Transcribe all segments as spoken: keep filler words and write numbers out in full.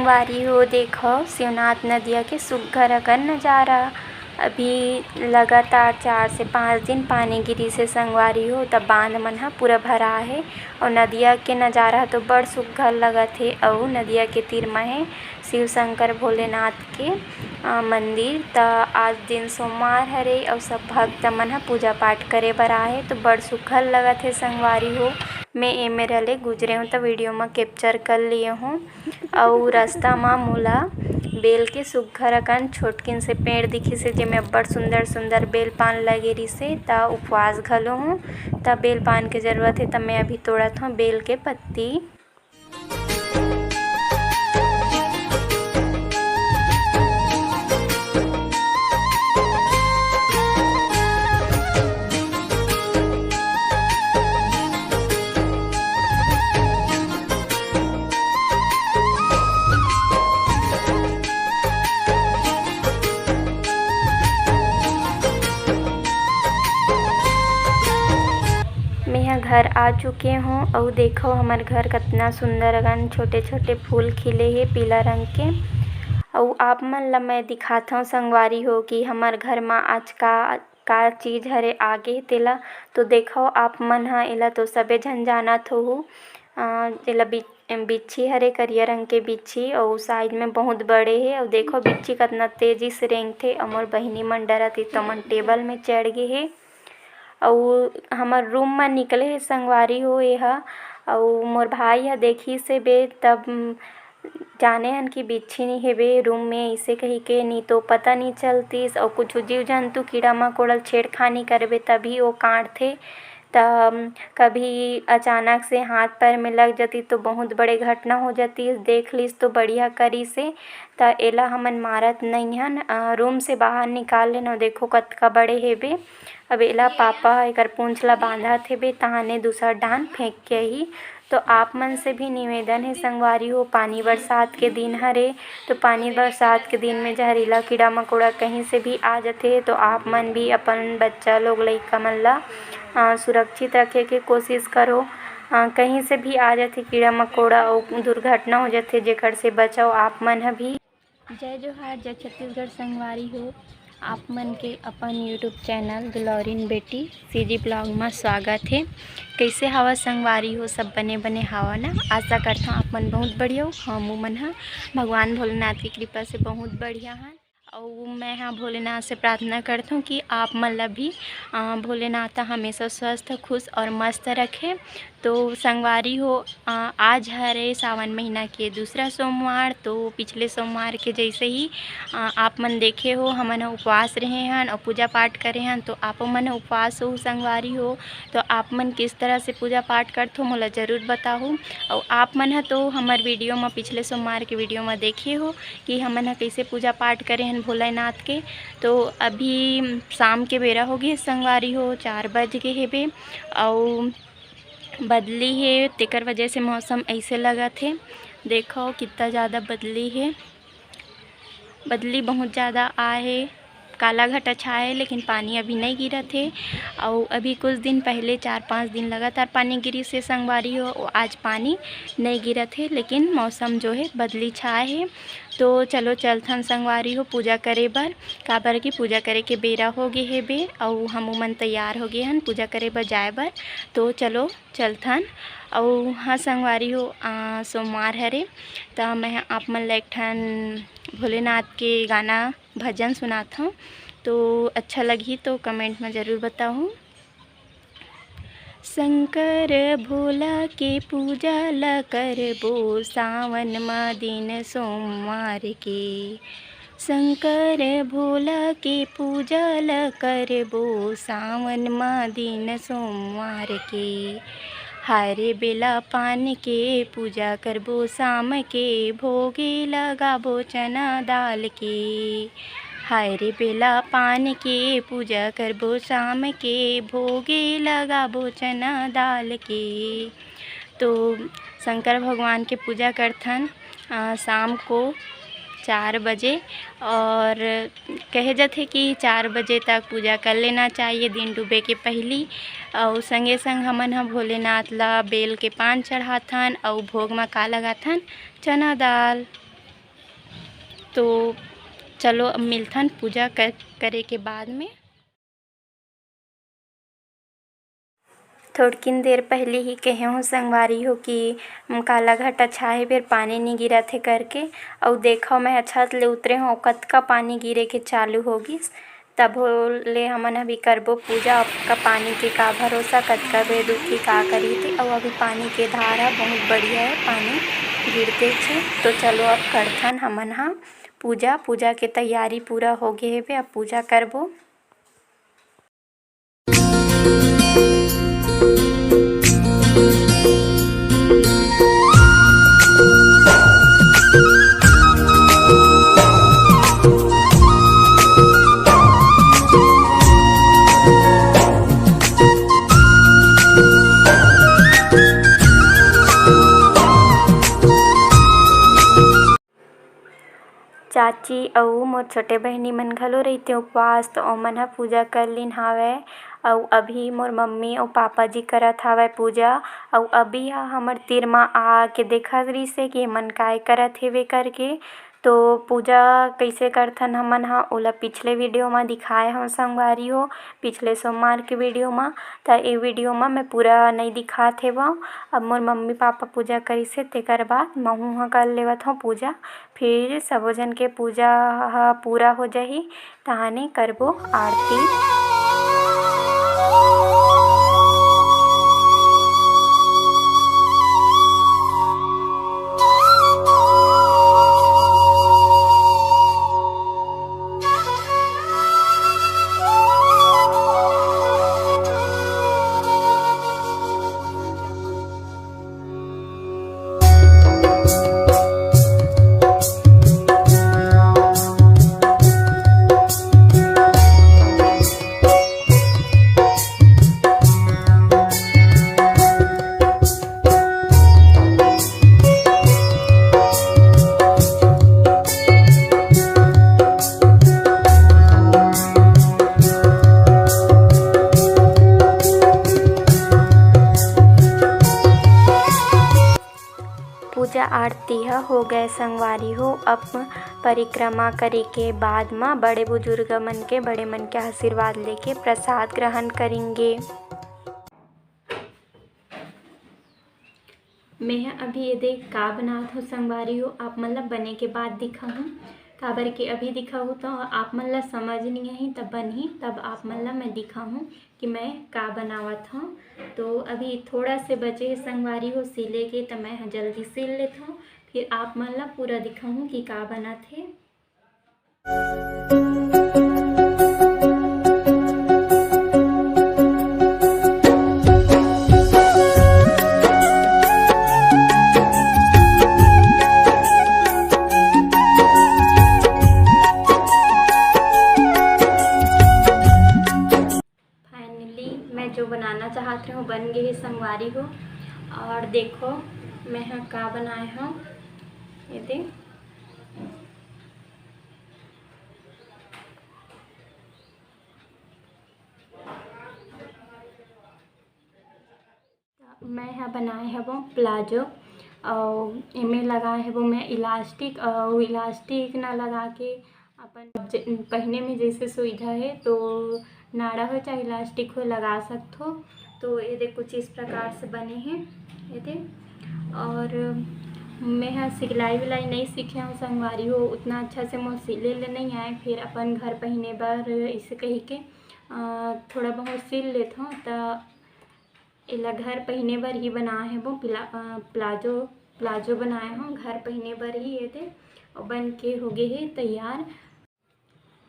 संगवारी हो, देखव शिवनाथ नदिया के सुग्घर अकन नजारा। अभी लगातार चार से पाँच दिन पानी गिरिस हे संगवारी हो, त बांध मन ह पूरा भरा हे। अउ नदिया के नजारा ह तो बड़ सुग्घर लगत हे। अउ नदिया के तीर म हे शिव शंकर भोलेनाथ के, अ, मंदिर। त आज दिन सोमवार हरे अउ सब भक्त मन ह पूजा पाठ करे बर आए हे, तो बड़ सुग्घर लगत हे संगवारी हो। मैं ए मेरा ले गुजरे हूँ, त वीडियो म कैप्चर कर लिए हूँ। अउ रास्ता म मोला बेल के सुग्घर अकन छोटकिन से पेड़ दिखिस हे, जेमे अब्बड़ सुंदर सुंदर बेल पान लगे रिसे। त उपवास घलो हूँ, त बेल पान के जरूरत हे, त मैं अभी तोड़त हूँ बेल के पत्ती। मेंहा घर आ चुके हूँ, अउ देखो हमर घर कतना सुंदर अकन छोटे-छोटे फूल खिले हे पीला रंग के। अउ आप मन ल मैं दिखाथव संगवारी हो कि हमर घर म आज का, का चीज हरे आगे हे तेला। तो देखो आप मन ह, एला तो सबे झन जानत होहू। अ, एला बि-, बिच्छी हरे, करिया रंग के बिच्छी, अउ साइज में बहुत बड़े हे। अउ देखो बिच्छी कतना तेजी से रेंगथे। अउ मोर बहिनी मन डरत हे, त मन टेबल में चढ़ गे हे। अउ हमर रूम म निकले हे संगवारी हो एहा, अउ मोर भाई ह देखिस हे बे, तब जाने हन कि बिच्छी नी हेबे रूम में, अइसे कहिके, नी तो पता नी चलतिस। अउ कुछु जीव जंतु, कीड़ा मकोड़ा ल छेड़खानी करबे, तभी ओ कांटथे। त कभी अचानक से हाथ पैर में लग जाती तो बहुत बड़े घटना हो जाती। देख लीस तो बढ़िया करिस हे। त एला हमन मारत नई हन, अ, रूम से बाहर निकाल लेन। अउ देखो कतका बड़े हेबे। अब एला पापा एकर पूंछ ला बांधत हेबे, तहाने दूसर डाहन फेंक के आही। तो आप मन से भी निवेदन हे संगवारी हो, पानी बरसात के दिन हरे, तो पानी बरसात के दिन में जहरीला कीड़ा मकोड़ा कहीं से भी आ जाथे, तो आप मन भी अपन बच्चा लोग लइका मन ला, अ, सुरक्षित रखे के कोशिश करो। अ, कहीं से भी आ जाथे कीड़ा मकोड़ा अउ दुर्घटना हो जाथे, जेकर से बचाओ आप मन ह भी। जय जोहार, जय छत्तीसगढ़ संगवारी हो, आप मन के अपन YouTube चैनल दुलौरिन बेटी CG ब्लॉग म स्वागत हे। कइसे हवा संगवारी हो, सब बने बने हवा ना? आशा करथव आप मन बहुत बढ़िया हो। हमू मन ह भगवान भोलेनाथ के कृपा से बहुत बढ़िया हन। अउ मैं ह भोलेनाथ से प्रार्थना करथव कि आप मन ला भी, अ, भोलेनाथ हमेशा स्वस्थ, खुश और मस्त रखे। तो संगवारी हो, अ, आज हरे सावन महीना के दूसरा सोमवार। तो पिछले सोमवार के जैसे ही, अ, आप मन देखे हो, हमन ह उपवास रहे हन और पूजा पाठ करे हन। तो आप मन ह उपवास हो संगवारी हो, तो आप मन किस तरह से पूजा पाठ करथो, मोला जरूर बताहू। और आप मन ह तो हमर वीडियो म, पिछले सोमवार के वीडियो म देखे हो कि हमन ह कैसे पूजा पाठ करे हन भोलेनाथ के। तो अभी शाम के बेरा हो गए संगवारी हो, चार बज गए हेबे। और बदली हे, तेकर वजह से मौसम ऐसे लगत हे। देखो कितना ज़्यादा बदली हे, बदली बहुत ज़्यादा आए हे, काला घटा छाए हे, लेकिन पानी अभी नहीं गिरत हे। अउ अभी कुछ दिन पहले चार पाँच दिन लगातार पानी गिरिस हे संगवारी हो, अउ आज पानी नहीं गिरत हे, लेकिन मौसम जो हे बदली छाए हे। तो चलो चलथन संगवारी हो पूजा करे बर, काबर कि पूजा करे के बेरा हो गे हेबे, अउ हमू मन तैयार हो गए हन पूजा करे बर जाए बर। तो चलो चलथन। अउ हाँ संगवारी हो, आ, सोमवार हरे, त मैं ह आप मन ला एक ठन भोलेनाथ के गाना भजन सुनाथव। तो अच्छा लगही तो कमेंट में जरूर बताहू। शंकर भोला के पूजा ल करबो सावन म दिन सोमवार के। शंकर भोला के पूजा ल करबो सावन म दिन सोमवार के। हरे बेला पान के पूजा करबो शाम के भोगे लगाबो चना दाल के। हरे बेला पान के पूजा करबो शाम के भोगे लगाबो चना दाल के। तो शंकर भगवान के पूजा करथन, अ, शाम को चार बजे, और कहे जाथे कि चार बजे तक पूजा कर लेना चाहिए दिन डूबे के पहली। अउ संगे संग हमन ह भोलेनाथ ला बेल के पान चढ़ाथन अउ भोग म का लगाथन, चना दाल। तो चलो, अब मिलथन पूजा कर, करे के बाद में। थोड़किन देर पहिली ही कहे हूँ संगवारी हो कि काला घटा छाहे, फेर पानी नी गिरत हे करके। अउ देखो, मैं छत ले उतरे हूँ, कतका पानी गिरे के चालू हो गिस। तभो ले हमन अभी करबो पूजा। अब का पानी के का भरोसा, कतका बेर रुकही, का करही ते। अउ अभी पानी के धार ह बहुत बढ़िया है, पानी गिरते छे। तो चलो, अब करथन हमन ह पूजा। पूजा के तैयारी पूरा हो गे हेवे, अब पूजा करबो। चाची अउ मोर छोटे बहिनी मन घलो रहिथे उपवास, तो ओमन ह पूजा कर लीन हावय। अउ अभी मोर मम्मी अउ पापा जी करत हावय पूजा। अउ अभी ह हमर तीर म आके देखत रिहिसे कि एमन काय करत हेवे करके। तो पूजा कइसे करथन हमन ह, ओला पिछले वीडियो म दिखाए हव संगवारी हो, पिछले सोमवार के वीडियो म। त ए वीडियो म मैं पूरा नइ दिखात हेवव। अब मोर मम्मी पापा पूजा करिसे, तेकर बाद महूँ ह कर लेवत हव पूजा। फिर सबो झन के पूजा ह पूरा हो जाही, तहाने करबो आरती। पूजा आरती ह हो गए संगवारी हो। अब परिक्रमा करे के बाद म बड़े बुजुर्ग मन के, बड़े मन के आशीर्वाद लेके प्रसाद ग्रहण करेंगे। मैं ह अभी एदे का बनात हव संगवारी हो, आप मन ल बने के बाद दिखाहूँ, काबर के अभी दिखाहूँ त आप मन ल समझ नइ आही, तब बनही, तब आप मन ल मैं दिखाहूँ कि मैं का बनावत हव। तो अभी थोड़ा से बचे हे संगवारी हो सिले के, त मैं ह जल्दी सिल लेत हव, फिर आप मन ल पूरा दिखाहूँ कि का बनत हे। Finally, मैं जो बनाना चाहत रहे हूँ, बन गए हे संगवारी हो। और देखो, मैं ह का बनाए हव, ये दे। मैं ह बनाए हवं प्लाजो, अउ एमे लगाए हवं मैं इलास्टिक, अउ इलास्टिक न लगा के अपन ज-, पहिने में जैसे सुविधा हे, तो नाड़ा हो चाहे इलास्टिक हो, लगा सकथो। तो ये दे कुछ इस प्रकार से बने हे ये दे। और मैं ह सिलाई विलाई नहीं सीखे हूँ संगवारी हो, उतना अच्छा से मोर सिले ले नहीं आए, फिर अपन घर पहिने बर इसे कही के, अ, थोड़ा बहुत सिल लेथों। त एला घर पहिने बर ही बनाए हवं, प्ला-, अ, प्लाजो, प्लाजो बनाए हवं घर पहिने बर ही। ये दे, अउ बन के हो गे हे तैयार।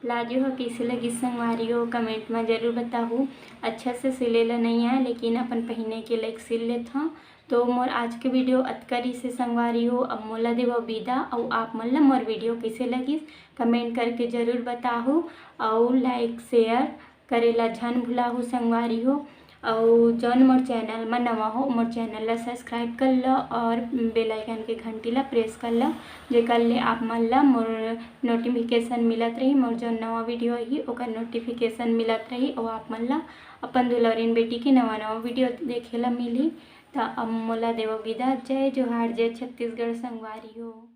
प्लाजो ह कइसे लगिस संगवारी हो, comment म जरूर बताहू। अच्छा से सिले ला नइ आए, लेकिन अपन पहिने के लायक सिल लेथों। तो मोर आज के वीडियो अतका रिहिसे संगवारी हो। अब मोला देवव बिदा, अउ आप मन ला मोर वीडियो कइसे लगिस, comment करके जरूर बताहू, अउ like, share करे ला झन भुलाहू संगवारी हो। अउ जौन मोर channel म नवा हो, मोर channel ला subscribe कर लो और bell icon के घंटी ला press कर लो, जेकर ले आप मन ला मोर notification मिलत रही, मोर जौन नवा वीडियो आही ओकर notification मिलत रही। अउ आप मन ला अपन दुलौरिन बेटी के नवा नवा वीडियो देखे ला मिलही। त अब मोला देवव बिदा। जय जोहार, जय छत्तीसगढ़ संगवारी हो।